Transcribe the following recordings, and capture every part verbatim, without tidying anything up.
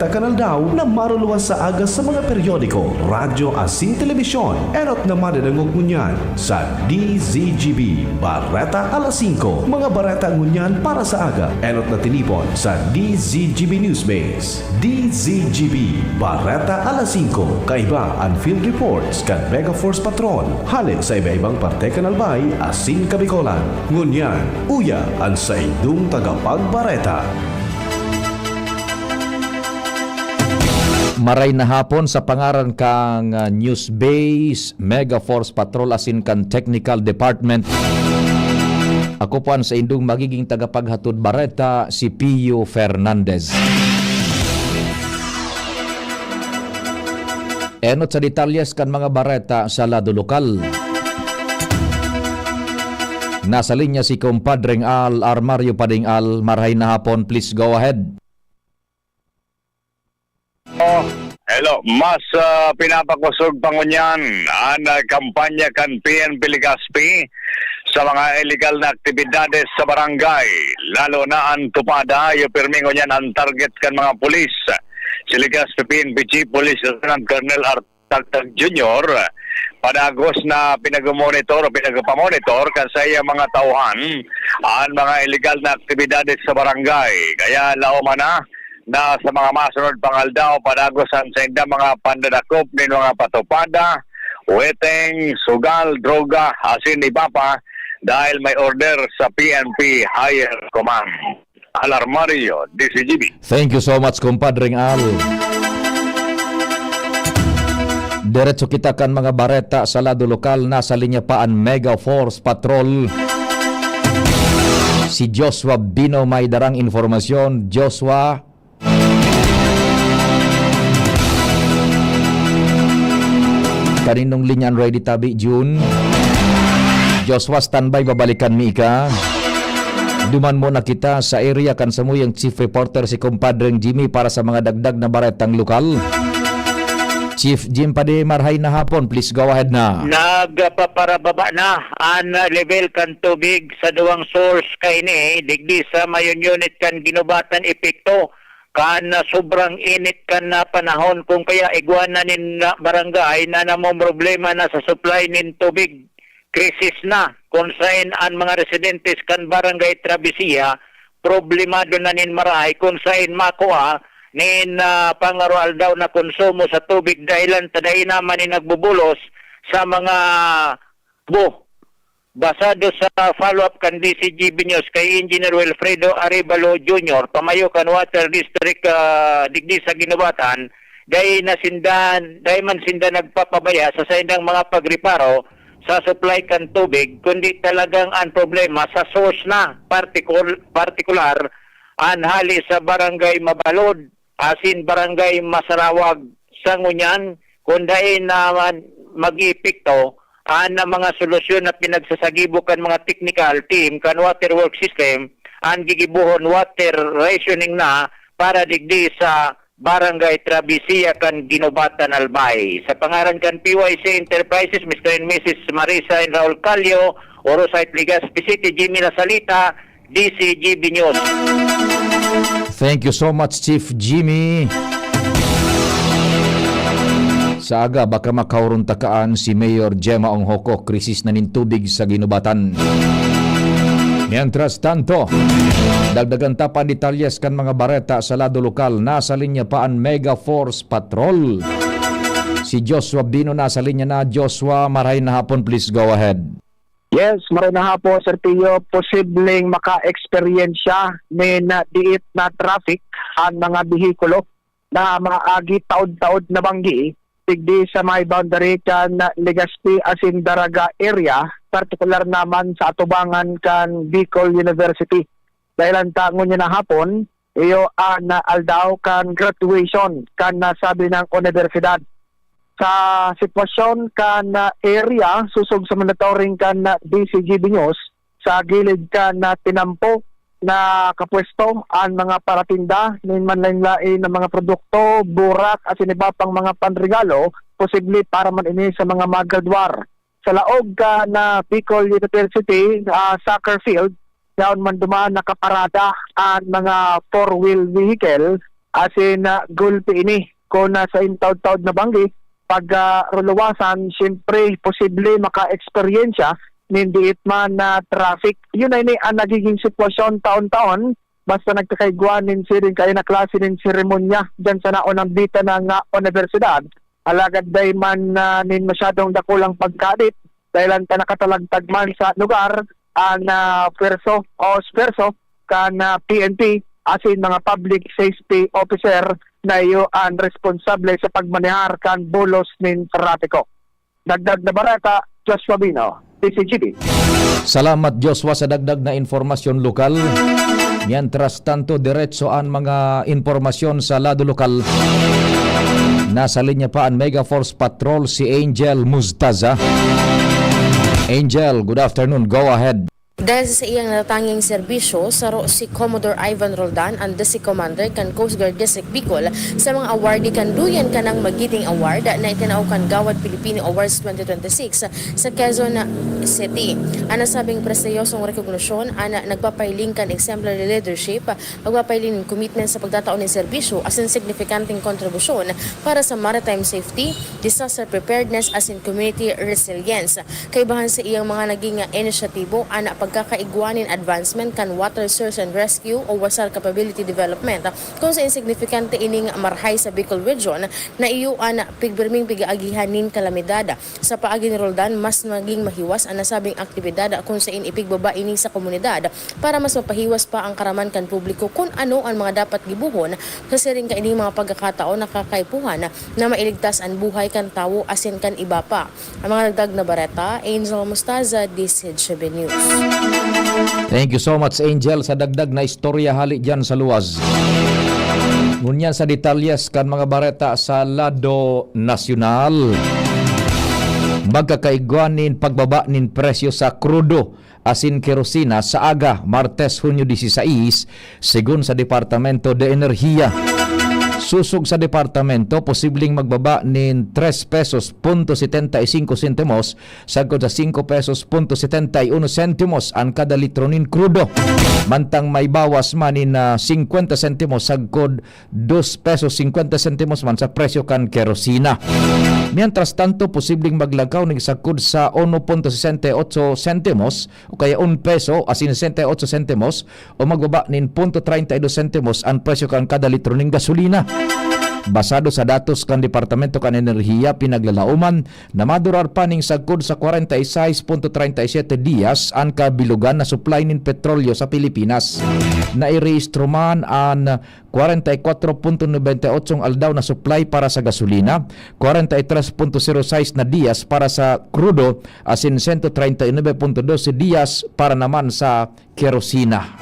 Takan Aldaw na maruluwas sa aga sa mga periodiko, radyo asin telebisyon. Enot na madadangog ngunyan sa D Z G B Bareta alas singko. Mga bareta ngunyan para sa aga. Enot na tinipon sa D Z G B Newsbase. D Z G B Bareta alas singko. Kaiba an field reports kan Mega Force Patrol hale sa iba-ibang parte kan Albay asin Kabicolan. Ngunyan, uya an saindong tagapagbareta. Maray na hapon sa pangaran kang, ah, News Base, Mega Force Patrol asin kan Technical Department. Ako po an saindong magiging tagapaghatod bareta, si Pio Fernandez. Enot sa detalyes kan mga bareta sa lado lokal. Nasa linya si Kumpadreng Al, Armario Pading Al. Marahay na hapon, please go ahead. Oh, hello. Mas, ah, pinapakosog pa ngunyan an, ah, kampanya kan P N P Legazpi sa mga illegal na aktibidades sa barangay, lalo na an tupada. Iyo pirmi ngunyan an target kan mga pulis. Si Legazpi P N P Chief Police Lieutenant Colonel Artagtag Junior, padagos na pinag-monitor o pinagpamonitor kan saiyang mga tauhan an mga illegal na aktibidades sa barangay. Kaya laoman na na sa mga masunod pang aldaw, padagos an saindang mga pandadakop nin mga patupada, weteng, sugal, droga, asin iba pa, dahil may order sa P N P Higher Command. Al Armario, D Z G B. Thank you so much, Kumpadreng Al. Diretso kita kan mga bareta sa lado lokal. Nasa linya pa an Mega Force Patrol. Si Joshua Bino may darang informasyon. Joshua. Kaninong linya an ready tabi, Jun? Joshua, standby, babalikan mi ika. Duman muna kita sa area kan samuyang chief reporter, si Kumpadreng Jimmy, para sa mga dagdag na baretang lokal. Chief Jim Padi, marhay na hapon. Please go ahead na. Nagpaparababa na an level kan tubig sa duwang source kaini, digdi sa mayon unit kan Guinobatan, epekto kan sobrang init kan panahon, kun kaya igwa na nin barangay na namomroblema na sa supply nin tubig. Krisis na kun saen an mga residentes kan Barangay Travesía problemado na nin marahay kun saen makua nin, ah, pangaro-aldaw na konsumo sa tubig dahelan ta dai naman nin nagbubulos sa mga tubo. Basado sa follow-up kan D Z G B News kay Engineer Wilfredo Arevalo Junior, pamayo kan Water District, ah, digdi sa Guinobatan, dai na sinda, dai man sinda nagpapabaya sa saindang mga pagreparo sa supply kan tubig, kundi talagang an problema sa source na, partikul-, partikular an hali sa Barangay Mabalod asin Barangay Masarawag. Sa ngunyan, kun dai naman mag-eepekto an mga solusyon na pinagsasagibo kan mga technical team kan water work system, an gigibohon water rationing na para digdi sa Barangay Travesía kan Guinobatan, Albay. Sa pangaran kan P Y C Enterprises, Mister and Missus Marisa and Raul Calio, Orosite, Legazpi City, Jimmy Lasalita, D Z G B News. Thank you so much, Chief Jimmy. Sa aga, baka makauruntakaan si Mayor Gemma Ong Hoko, krisis na nin tubig sa Guinobatan. Mientras tanto, dagdagan ta pa an detalyes kan mga bareta sa lado lokal. Nasa linya pa an Mega Force Patrol. Si Joshua Bino nasa linya na. Joshua, maray na hapon, please go ahead. Yes, maray na hapon, Sir Pio. Posibleng maka-eksperyensya nin diit na traffic an mga behikulo na maagi taod-taod na banggi digdi sa may boundary kan Legazpi asin Daraga area, partikular naman sa atubangan kan Bicol University. Dahelan ta ngunyan na hapon, iyo an aldaw kan graduation kan nasabi nang unibersidad. Sa sitwasyon kan area, sosog sa monitoring kan D Z G B News, sa gilid kan tinampo na kapwesto an mga paratinda nin manlaen-laen na mga produkto, burak asin iba pang mga panregalo, posible para man ini sa mga magradwar. Sa laog kan Bicol University, ah, soccer field, yaon man duman nakaparada an mga four-wheel vehicle asin, ah, gulpi ini. Kun, ah, sa intaod-taod na banggi, pag, ah, ruluwasan, siyempre, posible maka-eksperyensya nin diit man na traffic. Yun na ini ang nagiging sitwasyon taon-taon, basta nagkakaigwa nin siring kayo na klase nin seremonya diyan sa naunang bita ng, ah, unibersidad. Alagad dai man, ah, nin masyadong dakulang pagkadit, dahilan ta nakatalagtag man sa lugar ang, ah, pwerso o esfuerso kan, ah, P N P asin mga public safety officer na iyo an responsable sa pagmanehar kan bulos nin trapiko. Dagdag na bareta, Joshua Bino, D C G B. Salamat, Joshua, sa dagdag na impormasyon lokal. Mientras tanto, diretso an mga impormasyon sa lado lokal. Nasa linya pa an Mega Force Patrol, si Angel Mustaza. Angel, good afternoon. Go ahead. Dahil sa saiyang natatanging serbisyo, saro si Commodore Ivan Roldan, an District Commander kan Coast Guard District Bicol, sa mga awardee kan Duyan Kanang Magiting Award na itinao kan Gawad Pilipino Awards twenty twenty-six sa Quezon City. An nasabing prestiyosong rekognosyon an nagpapahiling kan exemplary leadership, pagpapahiling nin commitment sa pagtatao nin serbisyo asin signifikanteng kontribusyon para sa maritime safety, disaster preparedness asin community resilience. Kaibahan sa iyang mga naging inisyatibo an pagkakaigwa nin advancement kan Water Search and Rescue o WASAR Capability Development, kung saen signifikante ining marahay sa Bicol Region na iyo an pigpirming pig-aagihan nin kalamidad. Sa paagi ni Roldan, mas naging mahiwas an nasabing aktibidad kun saen ipigbaba ini sa komunidad para mas mapahiwas pa an kaaraman kan publiko kun ano an mga dapat gibohon sa siring kaining mga pagkakataon na kakaipuhan na mailigtas an buhay kan tawo asin kan iba pa. An mga dagdag na bareta, Angel Mostaza, D C G B News. Thank you so much, Angel, sa dagdag na istorya hali diyan sa luwas. Ngunyan sa detalyes kan mga bareta sa lado nasyonal. Magkakaigwa nin pagbaba nin presyo sa krudo asin kerosina sa aga, Martes, Hunyo dieciséis, segun sa Departamento de Enerhiya. Sosog sa departamento, posibleng magbaba nin tres pesos punto setenta y cinco sentimos sagkod sa singko pesos punto setenta y uno sentimos an kada litro nin krudo. Mantang may bawas man nin, ah, singkwenta sentimos sagkod dos pesos singkwenta sentimos man sa presyo kan kerosina. Mientras tanto, posibleng maglangkaw nin sagkod sa uno punto sesenta y ocho sentimos o kaya un peso asin sesenta y ocho sentimos o magbaba nin punto treinta y dos sentimos an presyo kan kada litro nin gasolina. Basado sa datos kan Departamento kan Enerhiya, pinaglalaoman na madurar pa ning sagkod sa kwarenta y sais punto treinta y siyete diyas an kabilugan na supply nin petrolyo sa Pilipinas. Nairehistro man an kwarenta y kwatro punto nobenta y otsong aldaw na supply para sa gasolina, kwarenta y tres punto zero sais na diyas para sa krudo, asin sento treinta y nuebe punto dose diyas para naman sa kerosina.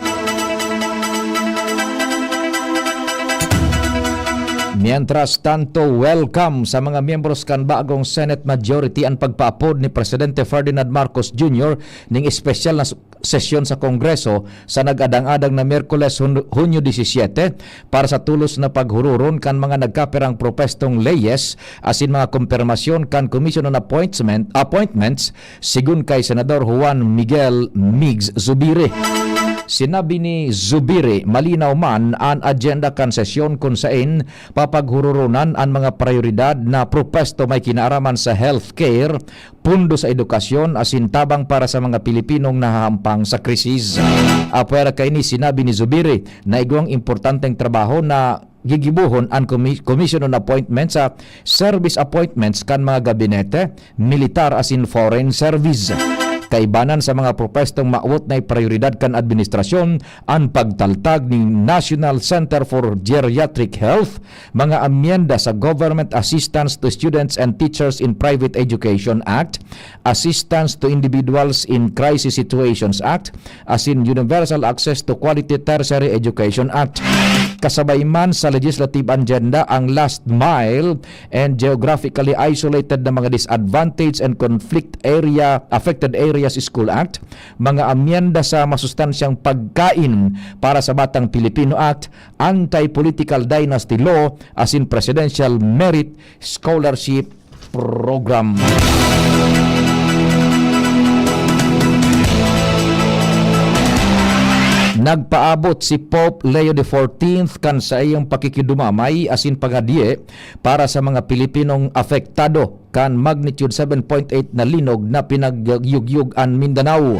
Mientras tanto, welcome sa mga miyembros kan bagong Senate Majority an pagpaapod ni Presidente Ferdinand Marcos Junior ning espesyal na s-, sesyon sa Kongreso sa nag-adang-adang na Miyerkules, Hun-, Hunyo disisiete, para sa tolos na paghururon kan mga nagkapirang propestong leyes asin mga kumpirmasyon kan Commission on Appointment, Appointments, segun kay Senador Juan Miguel Migs Zubiri. Sinabi ni Zubiri, malinaw man an agenda kan sesyon kun saen papaghururonan an mga prayoridad na propesto may kinaaraman sa healthcare, pondo sa edukasyon asin tabang para sa mga Pilipinong nahahampang sa krisis. Apwera kaini, sinabi ni Zubiri na igwang importanteng trabaho na gigibohon an Commi-, Commission on Appointments sa service appointments kan mga gabinete, militar asin foreign service. Kaibanan sa mga propestong mawot na iprayoridad kan administrasyon, an pagtaltag nin National Center for Geriatric Health, mga amyenda sa Government Assistance to Students and Teachers in Private Education Act, Assistance to Individuals in Crisis Situations Act, asin Universal Access to Quality Tertiary Education Act. Kasabay man sa legislative agenda ang Last Mile and Geographically Isolated na mga Disadvantaged and Conflict Area, Affected Areas School Act, mga amyenda sa masustansyang pagkain para sa batang Pilipino Act, Anti-Political Dynasty Law, asin Presidential Merit Scholarship Program. Nagpaabot si Pope Leo the fourteenth kan saiyang pakikidumamay asin pangadye para sa mga Pilipinong apektado kan magnitude seven point eight na linog na pinagyugyog an Mindanao.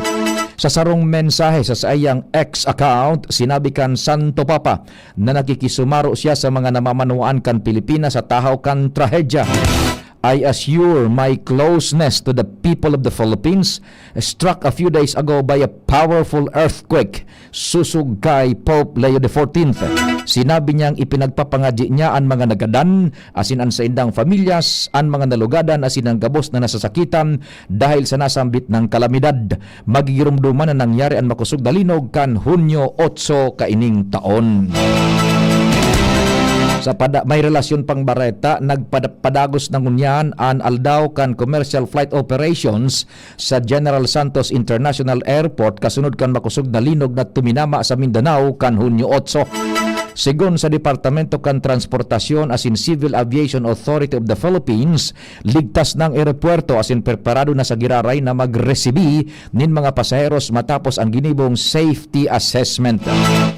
Sa sarong mensahe sa saiyang X account, sinabi kan Santo Papa na nakikisumaro siya sa mga namamanwaan kan Pilipinas sa tahaw kan trahedya. "I assure my closeness to the people of the Philippines, struck a few days ago by a powerful earthquake," susog kay Pope Leo the fourteenth. Sinabi niyang ipinagpapangadyi niya an mga nagadan, asin an saindang pamilyas, an mga nalugadan, asin an gabos na nasasakitan dahil sa nasambit nang kalamidad. Magigiromdoman na nangyari an makosog na linog kan Hunyo otso kaining taon. Sa pada-, may relasyon pang bareta, nagpada-, padagos na ngunyan an aldaw kan commercial flight operations sa General Santos International Airport kasunod kan makosog na linog na tuminama sa Mindanao kan Hunyo otso. Segun sa Departamento kan Transportasyon asin Civil Aviation Authority of the Philippines, ligtas na an eropuwerto asin preparado na sa giraray na magresibi nin mga pasaheros matapos an ginibong safety assessment.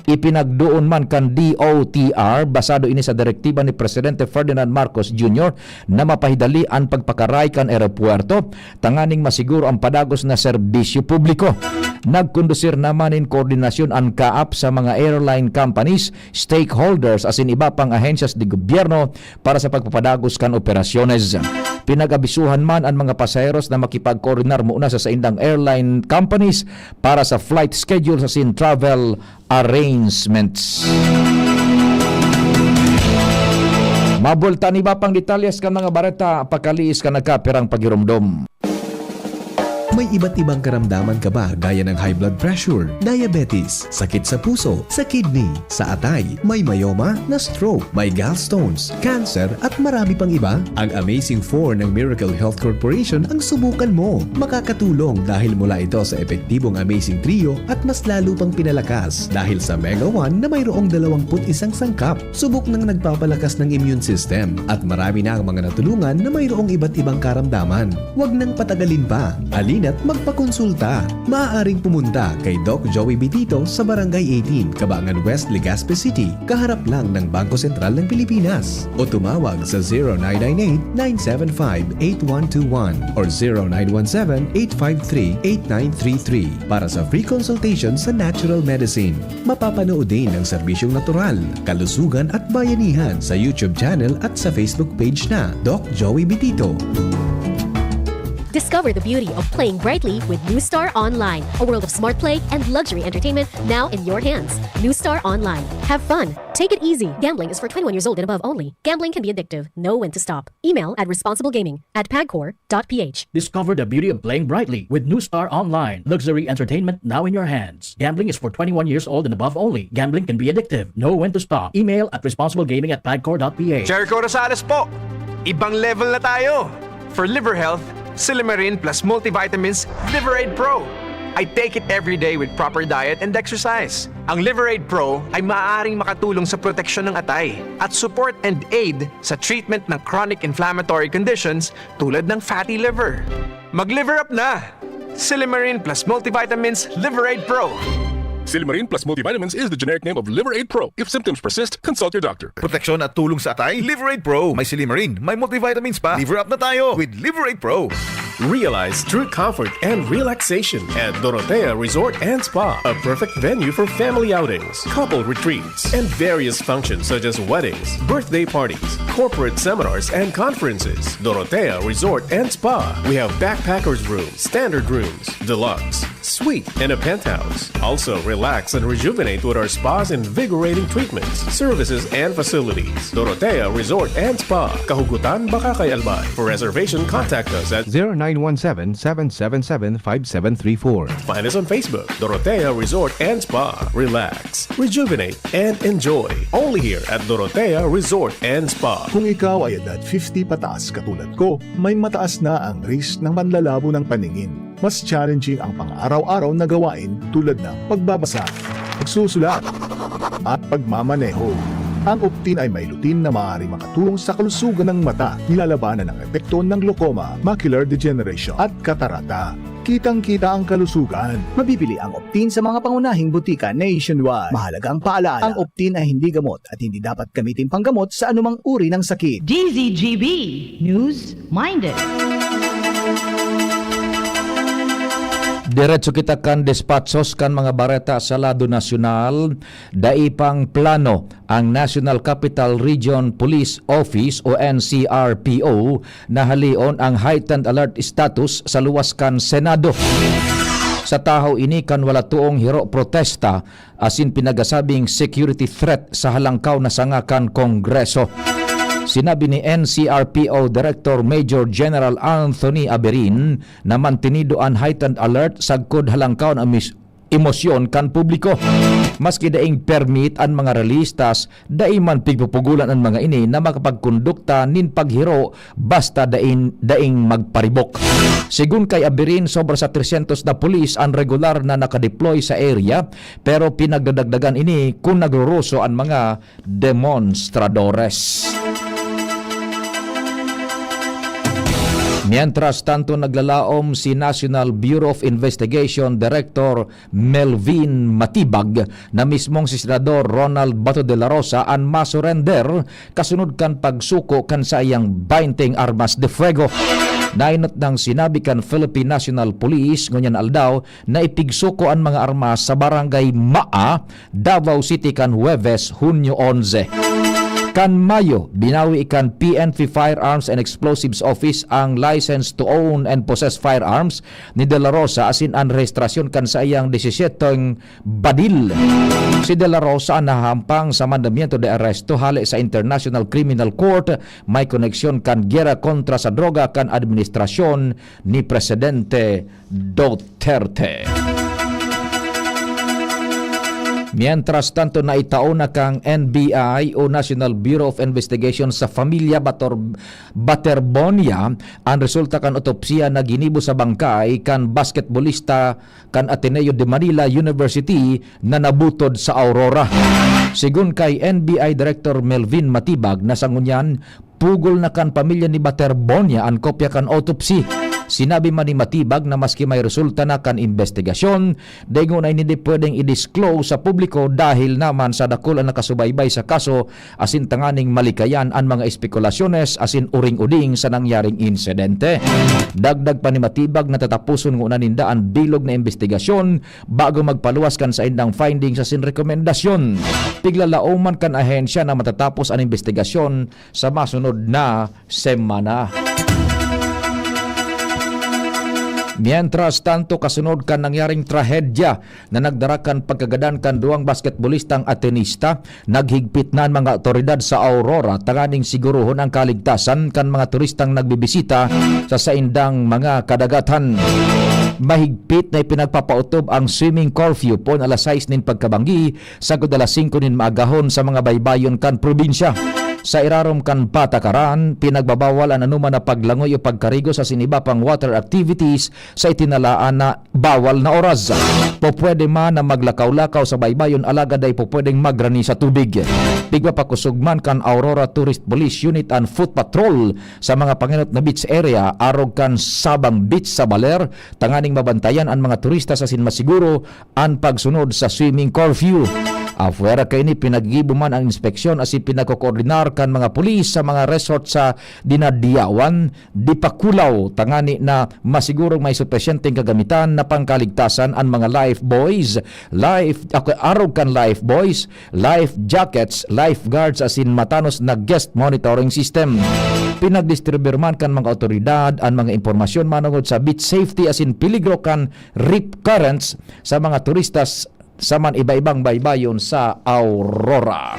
Ipinagdoon man kan D O T R, basado ini sa direktiba ni Presidente Ferdinand Marcos Junior, na mapahidali an pagpakaray kan eropuwerto tanganing masiguro an padagos na serbisyo publiko. Nagkondusir naman nin koordinasyon an CAAP sa mga airline companies, stakeholders asin iba pang ahensyas de gobyerno para sa pagpapadagos kan operasyones. Pinag-abisuhan man an mga pasaheros na makipagkoordinar muna sa saindang airline companies para sa flight schedules asin travel arrangements. Mabulta an iba pang detalyes kan mga bareta pakaliis kan nagkapirang pagiromdom. May iba't ibang karamdaman ka ba, gaya ng high blood pressure, diabetes, sakit sa puso, sa kidney, sa atay, may myoma, na-stroke, may gallstones, cancer, at marami pang iba? Ang Amazing Four ng Miracle Health Corporation ang subukan mo. Makakatulong dahil mula ito sa epektibong Amazing Trio at mas lalo pang pinalakas dahil sa Mega One na mayroong dalawampu't isang sangkap. Subok nang nagpapalakas ng immune system at marami na ang mga natulungan na mayroong iba't ibang karamdaman. Huwag nang patagalin pa. Halina't magpakonsulta. Maaaring pumunta kay Doc Joey Bitito sa Barangay eighteen, Cabangan West, Legazpi City, kaharap lang ng Bangko Sentral ng Pilipinas. O tumawag sa zero nine nine eight, nine seven five, eight one two one or zero nine one seven, eight five three, eight nine three three para sa free consultation sa natural medicine. Mapapanood din ang serbisyong natural, kalusugan at bayanihan sa YouTube channel at sa Facebook page na Doc Joey Bitito. Discover the beauty of playing brightly with New Star Online, a world of smart play and luxury entertainment now in your hands. New Star Online. Have fun. Take it easy. Gambling is for twenty-one years old and above only. Gambling can be addictive. Know when to stop. Email at responsiblegaming at pagcor dot p h. Discover the beauty of playing brightly with New Star Online. Luxury entertainment now in your hands. Gambling is for twenty-one years old and above only. Gambling can be addictive. Know when to stop. Email at responsiblegaming at pagcor dot p h. Jericho Rosales po! Ibang level na tayo! For liver health, Silymarin plus multivitamins Liver Aid Pro. I take it every day with proper diet and exercise. Ang Liver Aid Pro ay maaaring makatulong sa proteksyon ng atay at support and aid sa treatment ng chronic inflammatory conditions tulad ng fatty liver. Mag-liver up na! Silymarin plus multivitamins Liver Aid Pro. Silymarin plus multivitamins is the generic name of Liver Aid Pro. If symptoms persist, consult your doctor. Proteksyon at tulong sa atay, Liver Aid Pro. May silymarin, may multivitamins pa. Liver up na tayo with Liver Aid Pro. Realize true comfort and relaxation at Dorotea Resort and Spa, a perfect venue for family outings, couple retreats, and various functions such as weddings, birthday parties, corporate seminars, and conferences. Dorotea Resort and Spa. We have backpackers room, standard rooms, deluxe, suite, and a penthouse. Also, relax and rejuvenate with our spa's invigorating treatments, services, and facilities. Dorotea Resort and Spa, Kahugutan, Bacacay, Albay. For reservation, contact us at zero nine one seven, seven seven seven, five seven three four. Find us on Facebook, Dorotea Resort and Spa. Relax, rejuvenate, and enjoy. Only here at Dorotea Resort and Spa. Kung ikaw ay edad fifty pataas katulad ko, may mataas na ang risk ng panlalabo ng paningin. Mas challenging ang pang-araw-araw na gawain tulad ng pagbabasa, pagsusulat, at pagmamaneho. Ang Optin ay may lutein na maaaring makatulong sa kalusugan ng mata, nilalabanan ang epekto ng glaucoma, macular degeneration, at katarata. Kitang-kita ang kalusugan. Mabibili ang Optin sa mga pangunahing butika nationwide. Mahalagang paalaala, ang Optin ay hindi gamot at hindi dapat gamitin panggamot sa anumang uri ng sakit. D Z G B News Minded. Diretso kita kan despatsos kan mga bareta sa lado nasyonal. Dai pang plano ang National Capital Region Police Office o N C R P O na haleon ang heightened alert status sa luwas kan Senado. Sa tahaw ini kan wala toong hiro protesta asin pinagasabing security threat sa halangkaw na sanga kan Kongreso. Sinabi ni N C R P O Director Major General Anthony Aberin na mantenido an heightened alert sagkod halangkaw na mis-, emosyon kan publiko. Maski daing permit an mga rallistas, dai man pigpupugolan an mga ini na makapagkondukta nin paghiro basta dain, daing magparibok. Segun kay Abirin, sobra sa trescientos na pulis an regular na nakadeploy sa area, pero pinagdadagdagan ini kun nagroroso an mga demonstradores. Mientras tanto, naglalaom si National Bureau of Investigation Director Melvin Matibag na mismong si Senador Ronald Bato de la Rosa an masurrender kasunod kan pagsuko kan saiyang baenteng armas de fuego. Nainot nang sinabi kan Philippine National Police ngunyan aldaw na ipigsuko an mga armas sa Barangay Maa, Davao City kan Huwebes, Hunyo onse. Kan Mayo, binawi kan P N P Firearms and Explosives Office ang license to own and possess firearms ni De La Rosa asin an rehistrasyon kan saiyang disisyeteng badil. Si De La Rosa an nahahampang sa mandamiento de aresto hale sa International Criminal Court, may koneksyon kan gera kontra sa droga kan administrasyon ni Presidente Duterte. Mientras tanto, naitao na kan N B I o National Bureau of Investigation sa pamilya Bator-, Baterbonia an resulta kan otopsiya na ginibo sa bangkay kan basketbolista kan Ateneo de Manila University na nabutod sa Aurora. Segun kay N B I Director Melvin Matibag, na sa ngunyan, pugol na kan pamilya ni Baterbonia an kopya kan autopsy. Sinabi man ni Matibag na maski may resulta na kan imbestigasyon, dai ngunyan ini pwedeng i-disclose sa publiko dahil naman sa dakul an nakasubaybay sa kaso asin tanganing malikayan an mga espekulasyonnes asin uring-uding sa nangyaring insidente. Dagdag pa ni Matibag na tataposon nguna ninda an bilog na imbestigasyon bago magpaluwas kan saindang findings asin rekomendasyon. Piglalaoman kan ahensya na matatapos an imbestigasyon sa masunod na semana. Mientras tanto, kasunod kan nangyaring trahedya na nagdara kan pagkagadan kan duwang basketbolistang Atenista, naghigpit na an mga awtoridad sa Aurora tanganing sigurohon ang kaligtasan kan mga turistang nagbibisita sa saindang mga kadagatan. Mahigpit na ipinagpapautob ang swimming curfew poon alas sais nin pagkabanggi, sagkod alas singko nin maagahon sa mga baybayon kan probinsya. Sa irarom kan patakaran, pinagbabawal an anoman na paglangoy o pagkarigos asin iba pang water activities sa itinalaan na bawal na oras. Pupwede man na maglakaw-lakaw sa baybayon alagad dai pupwedeng magrani sa tubig. Pigpapakusog man kan Aurora Tourist Police Unit an foot patrol sa mga pangenot na beach area arog kan Sabang Beach sa Baler tanganing mabantayan an mga turista asin masiguro an pagsunod sa swimming curfew. Apwera kaini, pinaggibo man an inspeksyon asin pinagkokoordinar kan mga pulis sa mga resort sa dinadiyawan di pa kulaw, tangani na masigurong may supisyenteng kagamitan na pangkaligtasan an mga life buoys, life, ako, arog kan life buoys, life jackets, lifeguards asin matanos na guest monitoring system. Pinagdistribuyar man kan mga awtoridad an mga impormasyon manongod sa beach safety asin peligro kan reef currents sa mga turistas sa man iba-ibang baybayon sa Aurora.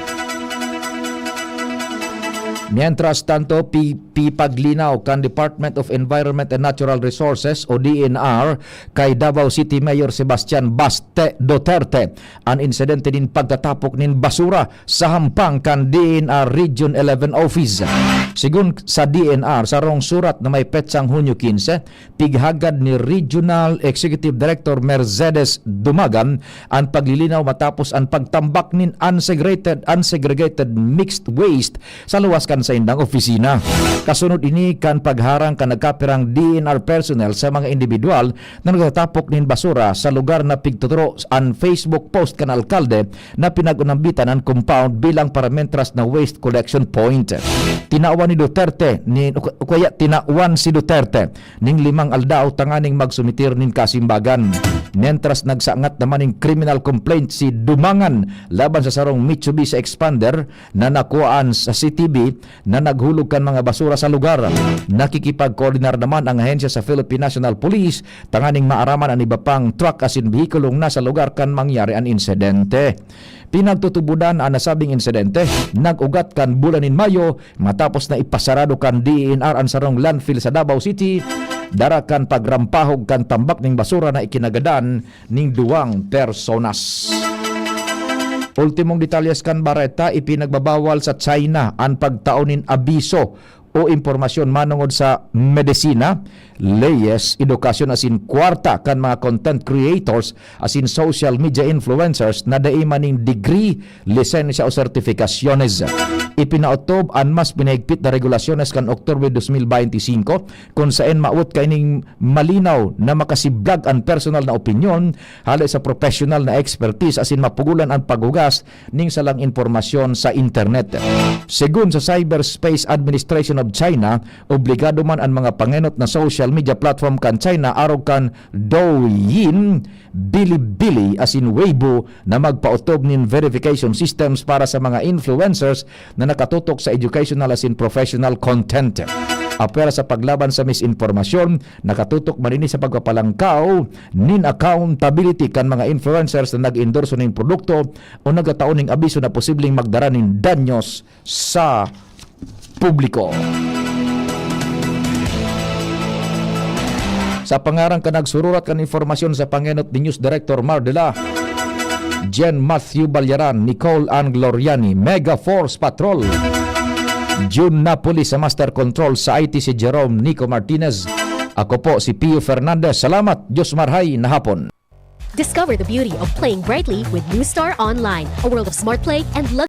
Mientras tanto, pi-, pipaglinaw kan Department of Environment and Natural Resources o D N R kay Davao City Mayor Sebastian Baste Duterte an insidente nin pagtatapok nin basura sa hampang kan D N R Region eleven Office. Segun sa D N R, sarong surat na may petsang Hunyo kinse, pighagad ni Regional Executive Director Mercedes Dumagan an paglilinaw matapos an pagtambak nin unsegregated, unsegregated mixed waste sa luwas kan sa indang opisina. Kasunod ini kan pagharang kan nagkapirang D E N R personnel sa mga individual na nagtatapok nin basura sa lugar na pigtuturo an Facebook post kan alkalde na pinag-unambitan an compound bilang paramentras na waste collection point. Tinawan ni Duterte, ni, o kaya tinawan si Duterte ning limang aldaw tanganing magsumitir nin kasimbagan. Mentras nagsangat naman nin criminal complaint si Dumangan laban sa sarong Mitsubishi Expander na nakuhaan sa C T V na naghulog kan mga basura sa lugar. Nakikipagkoordinar naman ang ahensya sa Philippine National Police tanganing maaraman an iba pang truck asin behikulong nasa lugar kan mangyari an insidente. Pinagtutubodan an nasabing insidente nag-ugat kan bulan nin Mayo matapos na ipasarado kan D E N R an sarong landfill sa Davao City, dara kan pagrampahog kan tambak ning basura na ikinagadan ning duwang personas. Ultimong detalyes kan bareta, ipinagbabawal sa China an pagtao nin abiso o impormasyon manongod sa medisina, leyes, edukasyon asin kwarta kan mga content creators asin social media influencers na dai man nin degree, lisensya o sertifikasyones. Ipinaotob an mas pinahigpit na regulasyones kan Oktubre dos mil baynte singko, kun saen mawot kaining malinaw na makasiblag an personal na opinyon hale sa professional na expertise asin mapugolan an paghugas ning salang impormasyon sa internet. Segun sa Cyberspace Administration of China, obligado man an mga pangenot na social media platform kan China arog kan Douyin, Bilibili asin Weibo na magpaotob nin verification systems para sa mga influencers na nakatutok sa educational asin professional content. Apwera sa paglaban sa misinformasyon, nakatutok man ini sa pagpapalangkaw nin accountability kan mga influencers na nag-endorso nin produkto o nagtatao nin abiso na posibleng magdara nin danyos sa publiko. Sa pangaran kan nagsururat kan impormasyon sa pangenot ni News Director Mar de la Jen Matthew Balyaran, Nicole Ann Gloriani, Mega Force Patrol, June Napoli sa Master Control, sa I T si Jerome Nico Martinez. Ako po si Pio Fernandez. Salamat, Diyos marhay na hapon. Discover the beauty of playing brightly with New Star Online, a world of smart play and